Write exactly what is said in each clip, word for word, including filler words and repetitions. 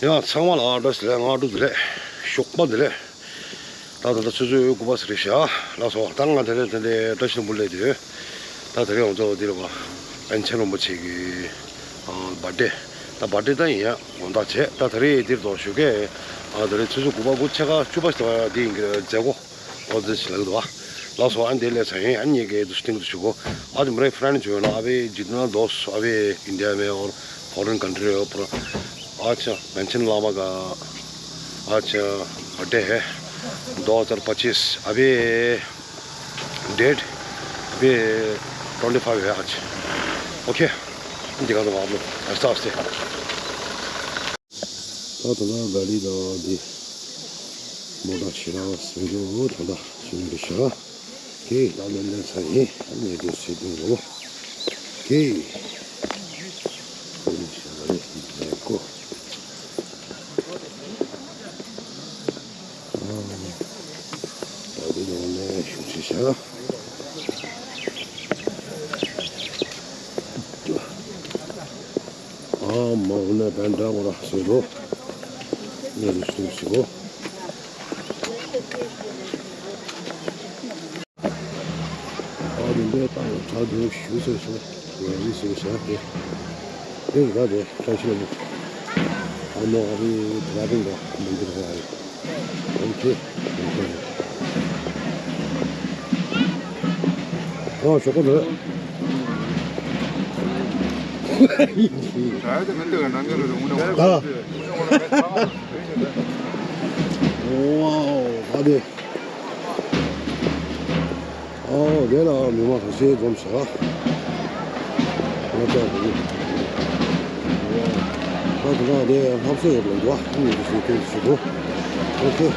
ཡང་ཚང་མ་ལ་བཀྲ་ཤིས་བདེ་ལེགས། སྔ་དྲོ་བདེ་ལེགས། ཞོགས་པ་བདེ་ལེགས། ད་ད་ལྟ་ཆུ་ཚོད་དགུ་པ་ཟིན་རེད་ཤག་ལགས་སོ། ད་ང་དེ་རིང་དེ་འདྲའི་བཀྲ་ཤིས་ལྷུན་པོ་སླེབས་དུས། ད་དེ་རིང་ང་ཚོ་འདི་ལ་བ་པཎ་ཆེན་རིན་པོ་ཆེ་གི་ཨ་བར་ཌེ། ད་བར་ཌེ་ད་ཡིན་ཡ་དགོང་དག་བྱས། ད་དེ་རིང་འདིར་དུ་བཞུགས་མཁན། ཨ་དེ་རིང་ཆུ་ཚོད་དགུ་པ་དགུ་ཕྱེད་ཀ་བཅུ་པ་ཞིག་འདི་ཡིན་གྱི་མཛད་སྒོ། ཨོ་ཙི་ཞིག་ལབ་འདུག་བ། ལགས་སོ། ཨ་འདི་སླེབས་ཚར་ཡིན། ཨ་ངེད་ཀྱིས་འདུག་སེ་སྟེང་དུ་བཞུགས་གོ། आज मेरा एक फ्रेंड जो है ना, अभी जितना दोस्त अभी इंडिया में और फॉरेन कंट्री और पूरा आज पनचन लामा का आज बर्थडे है, दो हज़ार पच्चीस। अभी डेट अभी ट्वेंटी फ़ाइव है आज। ओके, दिखा दूंगा आप लोग आस्ते आस्ते। ད་ད་ལྟ་ག་ལི་དང་འདི་མོ་ཊ་ཞེ་དྲག་བཟོས་འདུག་ད་ལྟ་ཞེ་དྲག་རེད་ཤག་ཁེ་ད་ལན་ལན་ཚ་ཡིན། ངས་འདི་བཟོས་འདུག་ལོ། ཁེ་ཁོ་ནི་ཞེ་དྲག་རེད། འདི་ལས་ཀོ། ཨ་ད་འདི་ནང་ནས་ཞུ་ཅི་ཤག་ཨ་མ་འོ་ན་བན་འདྲ་བོ་ར་ཟེར་རོ། ངས་རུ་སུ་ཞིག་གོ། ཨ་རི་འདྲའི་ཏང་གྲ་སྒྲིག་ཞུ་ཟེར་སོ། ངས་རུ་སུ་བྱ་སྟེ། དེ་ར་དེ་བཀྲ་ཤིས་ལ་ཨ་མ་ཨ་རི་དེ་ར་དེ་འདྲ་མི་འདུག་ར། ཨོ་ཁེ། ཨོ་ཁེ། ཨོ་ཞོགས་པ་རེད། ཨ། ཝའོ། ཨ་དེ། ཨོ་དེ་ལ་མི་མང་ཁ་ཤས་འཛོམས་ཤག་ང་ཚོ་ད་དེ་ནང་དེ་ལྷ་གསོལ་ཡོད་པ་འདུག་ཨ་ནི་དེ་ཚོའི་སྐད་ཆ་བཤད་འདུག་ཨོ་ཁེ།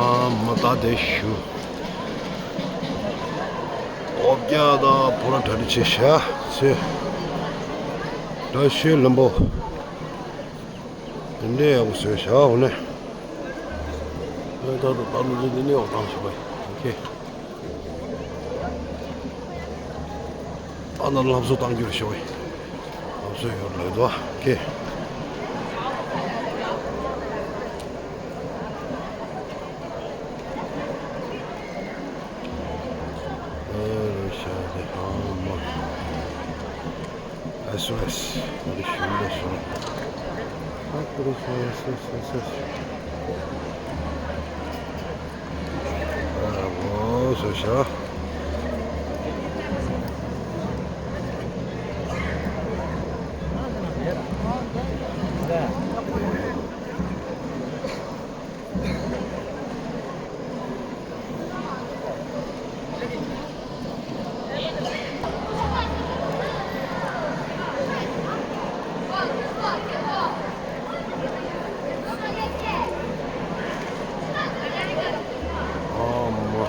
ཨ་མ་ད་དེ་ཞུ། ཨོ་བརྒྱ་དང་ཕོ་ལ་གྲ་སྒྲིག་བྱེད་ཤག་ཚེ། བཀྲ་ཤིས་ལྷུན་པོ། དེ་འདྲའི་ཡག་པོ་བཟོས་ཤག་འོ་ནས། ཨེ་ད་ད་ད་ལོ་འདི་ནས་འོ་བཏང་ཞུ་བ་ཡིན། ཨོ་ཁེ། ཨ་ན་ལྷ་བཟོ་བཏང་རྒྱུར་ཤོག་ལྷ་བཟོ་ཡོད་ལོས་དོ་ཁེ། ཨེ་རེ་ཤ་དེ་ཧ་མ། ཨེ་སོ་ཨེ་སི། ཨ་རེ་ཤ་དེ་ཤ། ཨ་ཁུ་རེ་ཤ་ཨེ་སོ་ཨེ་སི་ཨེ་སོ་ཨེ་སི། ཨ་འོ་སོ་ཤ། ཨ་མ།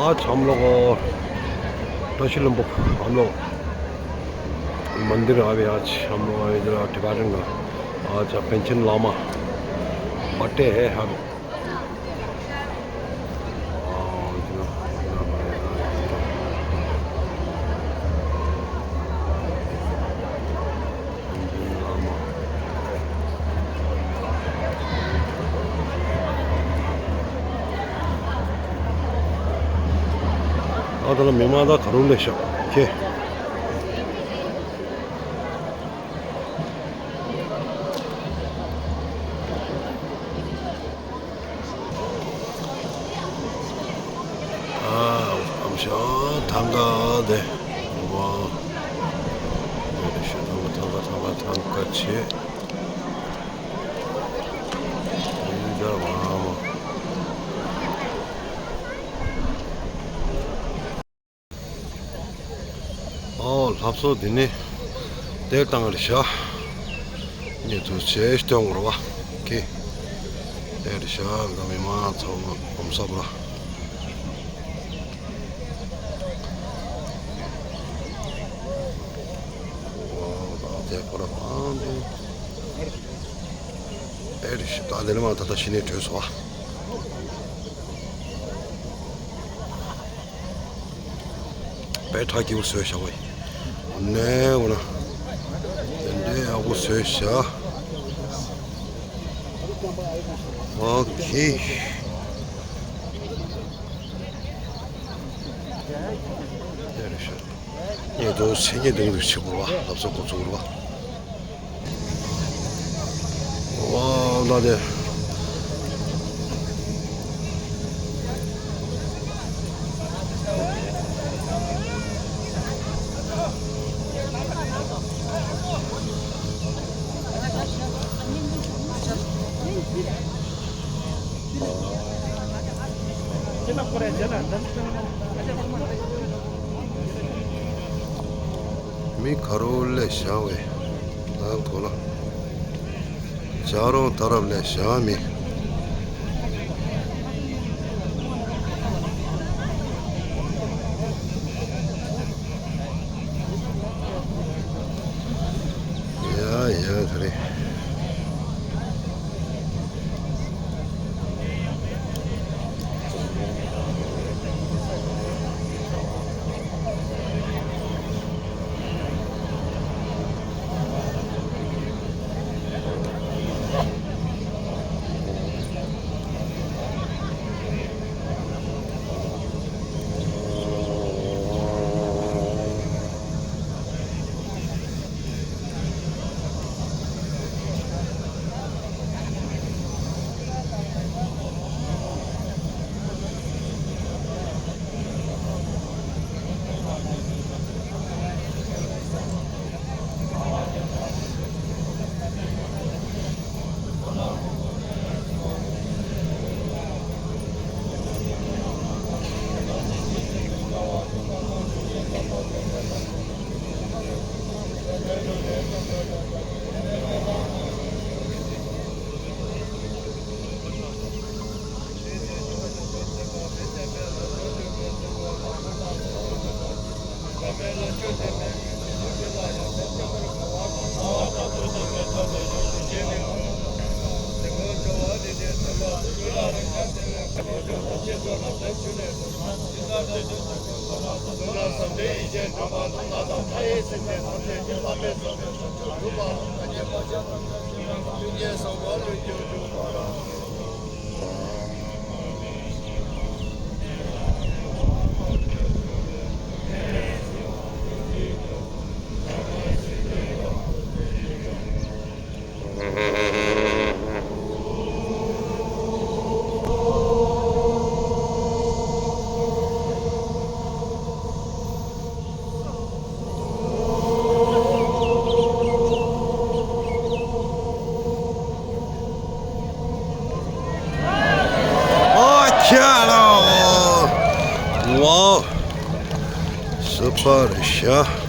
आज हम लोग, अ, तहसील हम लोग मंदिर आ गए। आज हम लोग इधर टिबेटन का, आज पेंशन लामा बर्थडे है। हम ཨ་ད་ལ་མི་མང་ད་ག་རུ་ལས་ཤག་ཁེ། ཨ་ཨམ་ཤ་ཐང་ག་དེ་བ། ཨམ་ཤ་ཐང་ག་ཐང་ག་ཐང་ག་ཐང་ག་ཆེ། ཨིན་ད་བ་མོ། ཨོ་ལྷ་བཟོ་འདི་ནི་དེར་བཏང་རེད་ཤག་ཉེ་དུ་ཆེ་སྟོན་དགོས་རེད་བ། ཁེ། དེར་ཤག་ག་མི་མང་ཚོ་ངོམ་སོབ་ར། ཨོ་ད་དེ་ཁོ་ར་ཨང་དེ། དེར་ཤག་ད་དེ་ནི་མ་ད་ད་ཤི་ནས་བྲོས་སོ་བ། དཔེ་ཁྲ་སྐྱིད་པོ་བཟོས་བཞག་པ་ཡིན། ནས་འོ་ན། དེ་འདྲའི་ཡག་པོ་བཟོས་བཞག་ཨོ་ཁེ། དེ་རེད་ཤག་ངས་དོ་སེ་ཉེ་དུང་དུ་ཆེ་བོ་བ་ལབ་ས་འགོ་ཚུགས་རུ་བ། ཝའོ་ལ་དེ། མི་ག་རུ་ལས་བཞག་པས་ད་གོ་ལ། བྱ་རོང་ད་རབ་ལས་བཞག་མི། ཡ་ཡ་ག་རེ། ཨོ་ཁྱ་ལོ། ཝའོ། སུ་པར་ཤ།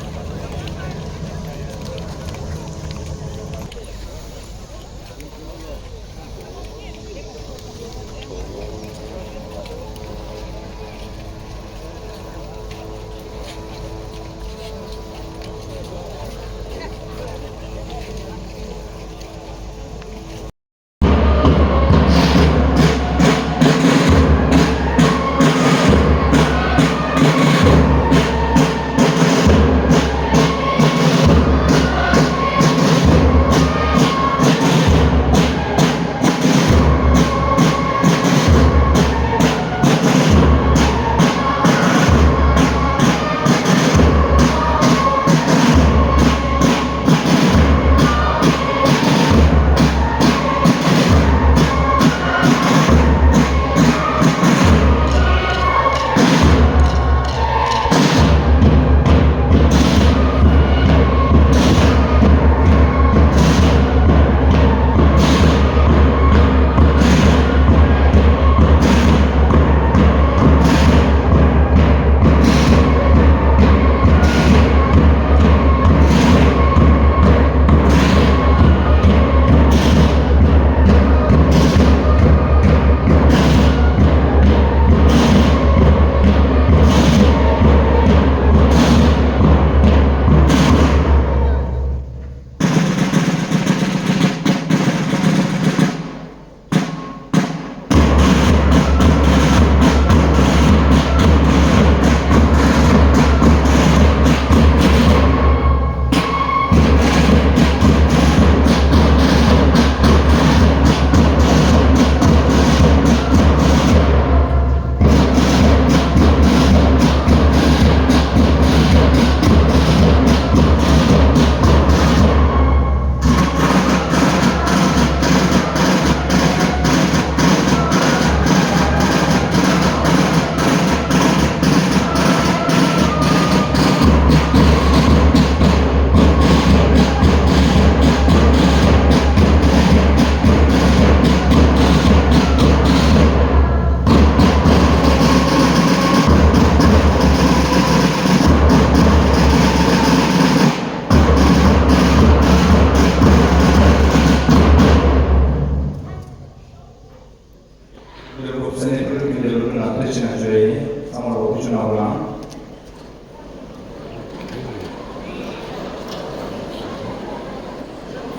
ཚང་མ་ལ་ཐུགས་རྗེ་གནང་ཞུ་ཡ་ཡིན། ཚང་མ་ལ་ཐུགས་རྗེ་གནང་།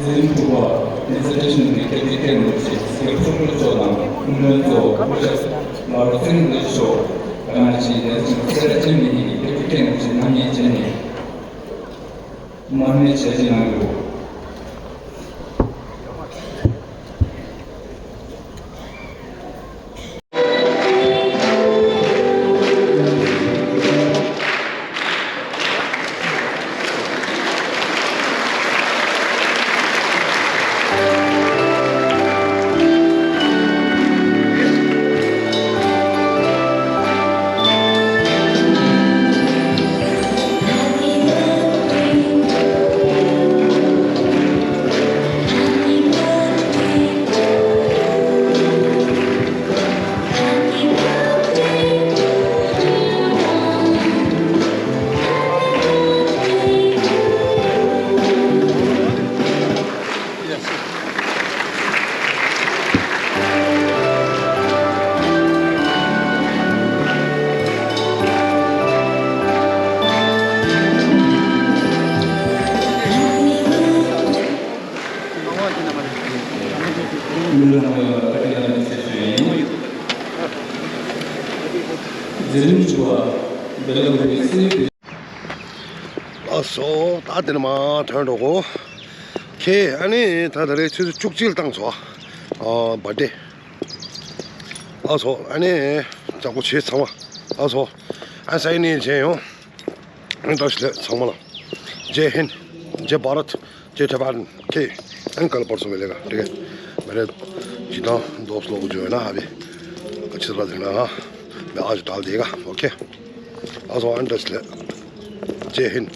ཚེ་རིང་དྲུག་པ་བསྟན་འཛིན་བཀྲ་ཤིས་ལྷུན་པོའི་སྐྱབས་རྗེ་ཐེག་དམན་རིན་པོ་ཆེ་སྐྱབས་མཆོག་སྤྲུལ་མཆོག་དང་སྐུ་མགྲོན་གཙོ་སྐུ་ཞབས་ལག་རོགས་ཚེ་རིང་བཀྲ་ཤིས་མཆོག་ཀ་ན་ཆེན་བསྟན་འཛིན་སེ་ར་ཅན་མི་ཉིད་ཀྱིས་སྐྱབས་རྗེ་ཐེག་དམན་རིན་པོ་ཆེ་རྣམ་གཉིས་མཇལ་ནས་མར་མེ་མཇལ་ཕྱིར་གནང་རྒྱུ། འཛིན་རིམ་བཅུ་པ་སྦེལ་ཀོབ་སི་ལ་སོ། ད་དེ་ནས་མར་ཐོན་འགྲོ་གོ། ཁེ་ཨ་ནི་ད་ད་རེས་ཆུ་ཚོད་བཅུ་གཅིག་ལ་བཏང་སོང་། ཨ་བར་ཐི་ཌེ། ཨ་སོ་ཨ་ནི་ཅག་པོ་བྱེད་ཚང་མ། ཨ་སོ་ཨ་སའི་ནི་བྱས་ཡོང་། ཨ་ནི་བཀྲ་ཤིས་བདེ་ལེགས་ཚང་མ་ལ། ཇེ་ཧིན། ཇེ་བྷ་རད། ཇེ་ཐེ་བན། ཁེ། ཨན་ཀལ་པར་སོང་བའི་ལས་ཀ་དེ་ག་མེ་རེད། ཇི་ལྟར་རྡོ་སློག་འཇོག་ན་ཨ་བི། ཁ་ཆེ་ར་དེ་ན་ཧ། མེ་ཨ་ཇི་ཏལ་དེ་ག་ཨོ་ཁེ། ཨ་སོ་ཨན་བཀྲ་ཤིས་བདེ་ལེགས། ཇེ་ཧིན།